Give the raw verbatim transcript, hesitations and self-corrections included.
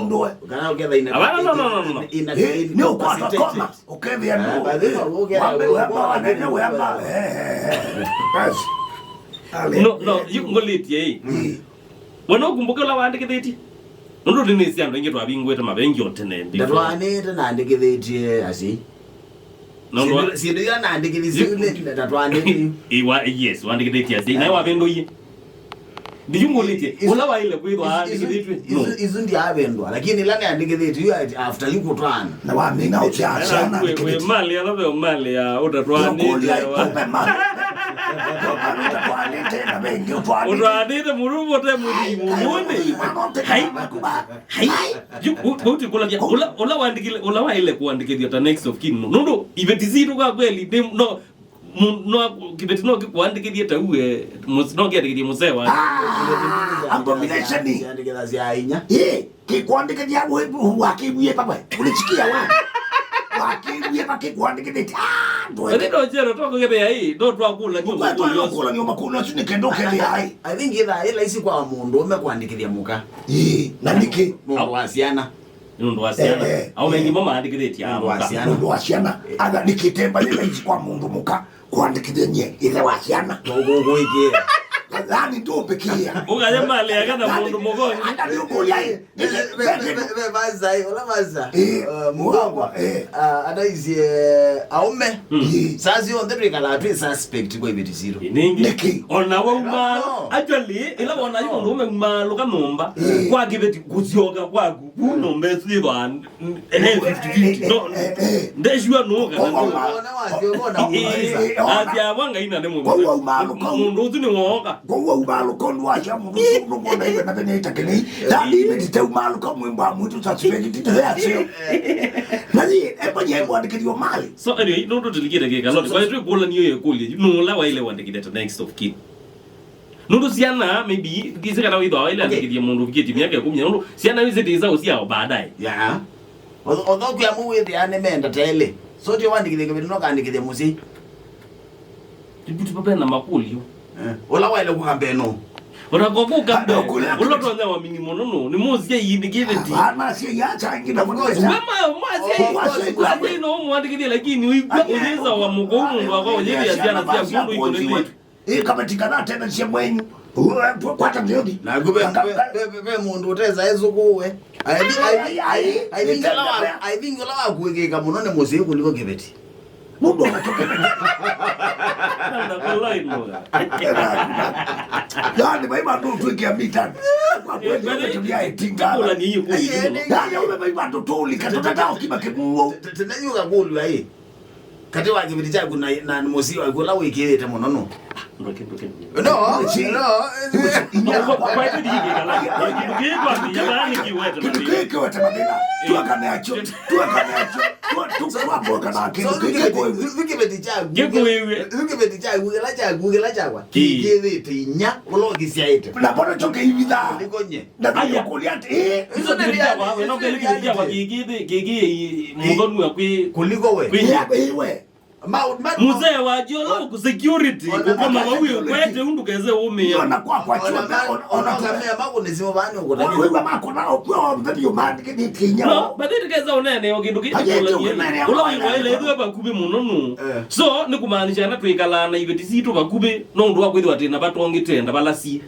mũndũ we. Kana ũketha ina- Abana, no, no, no, no, no. Ina- Eh, ina- nĩ ũkwata incapacitated. Koma, ũkethĩa Ah, nũ. But this one, ũkethĩa Wambe, wambe, wambe, wanene, wambe. Eh, eh, eh. Basi. Ale. No, no, yu ngũlĩtye ĩ. Mm. We no ũkumbuke ũla waandĩkĩthĩtye? Nũndũ nĩnĩsĩ andũ aingĩ twavingũĩte mavengi o tene before. Ndatwaanĩte naandĩkĩthĩtye asyai. Nũndũ wa- Syĩndũ, syĩndũ ila naandĩkĩthisye yu- yu nĩ ndatwaanĩte yu. Ĩ, wa-, yes, waandĩkĩthĩtye asyai. Nawe wavĩndũie. Ndiyu ngũlĩtye, isu- ũla waĩle kwĩthwa isu- isu- aandĩkĩthĩtw'e? Isu- No. Isu ndyavĩndwa, lakini ila naandĩkĩthĩtw'e yu after yu kũtwaana. Na wamina ũkyasya na we, we mali ala ve mali ya ũtatwaanĩte. Kũlya wa- ikume mali. Mali ũtatwaanĩte na vengi ũtwaanĩte. Ũtwaanĩte mũruvu ũte mũthii mũmũnĩ. Hai. Hai. Yu, u-, u-, tikũlya, ũla, ũla wandĩkile, ũla waĩle kũandĩkĩthya ta next of kin. Nũndũ iveti sitũ kwa kweli, nĩ, no, mu-, no, kiveti no kĩkũandĩkĩthye ta uwe, mus-, no kĩandĩkĩthye mũsee wa. Ah, abomination. Siandĩkĩtha sya inya. Ĩ, kĩkũandĩkĩthya we, wakĩwie papa. Ulichikia wa. Wakĩwie pa kĩkũandĩkĩthĩtye. Ah, ndwe. Ati no jero to kũgethea ĩ, no twakũla nyo. Kwa twa makũlyo. Kũla nyo makũlyo asu nĩ kendo kethea ĩ. I think itha ĩ laisi kwa mũndũ ũme kũandĩkĩthya mũka. Ĩ, na nĩkĩ? Mũndũ wa syana. Nĩ ũndũ wa syana. Eh, eh, au eh. Aingĩ mo maandĩkĩthĩtye mũndũ wa syana. Mũndũ wa syana. Aga nĩkĩ temba nĩ laisi kwa mũndũ mũka. Kũandĩkĩthya nyie, ĩthe wa syana. Ũkũĩkĩĩa. Yaani ndũmbĩkĩĩa. Ũkaya mali yake na mũndũ mũgongi. Ata nĩũkũlya ĩ. Ve, ve, ve, ve, ve, vaza, ĩ, ũla vaza. Ĩ, uh, mũgongo. Eh. Uh, anaisye, eh, aũme. Mm. Ĩ. Saa syonthe twĩkalaa twĩ suspect kwa iveti sitũ. Ĩ, nĩngĩ. Nĩkĩ? Ona wauma, no, no. Actually, ĩla wona yu mũndũ ũme umaalũka nyũmba, ĩ, kwa kĩveti kũsyoka kwaku. Vu nyũmba ĩsu yĩthwaa, n-, ene fifty fifty. No, eh, eh, ndeshiwa nũũ kana kũu nũũ. Ona wasyo, ona eh, eh, eh, ona. Athi awa Ngai na nĩ mũndũ. Kũu aumaalũka. Mũndũ ũsu nĩ wooka. Kũu aumaalũka ũndũ wasya mũndũ ũsu nũmwona iwe na thĩna ĩtakĩlei. Tani ibe tite umaalũka mwĩmbo wa mwĩtu suspect tite yasyo. Na ni, ebo nye mwandĩkĩthyo mali. So anyway, nũndũ tũlikĩte kĩkaloni. Kwa hiyo twĩkũlania ĩkũlyo, nũũ ũla waĩle wandĩkĩte ta next of kin? Nũndũ syana, maybe, ndisĩ kana wĩthwa waĩle andĩkĩthye mũndũ ũvikĩtye myaka ĩkũmi, nũndũ syana yu sĩtĩsa ũsyao baadaye. Yeah. Although, although kwĩ amwe wĩthĩaa nĩmenda ta elĩ. So tio wandĩkĩthye kĩveti no kandĩkĩthye mũsyai. Tibuti papa na makũlyo. Eh, ũla waĩle kũka mbee no. Ona koku kambe, andũ kũlea ũla kĩveti. Tonya wa mini mũno no, nĩ mũsyai nĩ kĩveti. Ana asyai acha angĩ na. Of course. Wema, mwasyai, oh, of course, mwasyai no mwandĩkĩthye, lakini ũikw'a ũyĩza wa mũkũũ mũndũ wakwa ũyĩthĩa syana sya mũndũ ikũnĩkĩtwe. Ĩ, kaveti kanatetheesya mwenyu. Ũ, ũ, kwata nthĩ ũthi. Naku ve, ve, ve, ve, ve mũndũ ũtesa ĩsũkũwe. I think, I think, I think ũla wa, I think ũla wakuĩkĩĩka mũno nĩ mũsyai kuliko kĩveti. Mũndũ ona kĩveti. Yaani, vai vandũ ũtwĩkĩa mitani. Kwa kweli, eh, kĩveti kya ĩtinga. Kũla nĩ hiyo, kũla nĩ hiyo. Yaani, ũme vai vandũ tũlika, tũtata ũkima kĩvuo. Te-, te-, tene nyuka kũlwa ĩ. Katĩ wa kĩveti kyaku na, na mũsyai waku ũla wĩkĩĩte mũno nũ? Ndũke, ndũke, ndũke. No, ndũke. No. Kwa, kwa, kwa, kwa, kĩndũ kĩĩ kwa kĩĩ, yaani kĩwete mathĩna. Kĩndũ kĩĩ kĩwete mathĩna. Eh. Tuakane acho, tuakane acho, tua-, tu-, tuakoka na kĩndũ kĩĩ kĩkũĩw'e. Kĩkũĩw'e. Kĩkũĩw'e. Kĩveti kyaku, kĩla kyaku, kĩla kyakwa. Kĩĩ. Kĩkĩĩthĩte inya, ũla ũkĩsyaĩte. Na mbona kyo kĩivithaa? Kũlikony'e. Na kũlya ati, eh, isu nĩ reality, isu nĩ reality. Kĩkĩĩ mũthonua kwĩ, kũliko we. Kwĩ. Yeah, iwe. Ma, ma, mũsee wa jolo ku security, ona, ũkoma vau kwete ũndũ keze ũmĩa. Ona kwa, kwa ona chua, ma, ona, ona ona kamea mako nĩ sio vani ũkona. Wewe mako na okwa onthe ndio maandĩkĩthĩtye inya. No, but it keza ũnene o kĩndũ kĩngĩ. Aye, kĩkũlanie. Ũla wĩ waĩle ĩthwe vakuvĩ mũno nũ. Eh. So, nĩ kũmaanisha na twĩkalaa na iveti sitũ vakuvĩ, no ũndũ wa kwĩthĩwa twĩ na vatongĩ twenda vala si.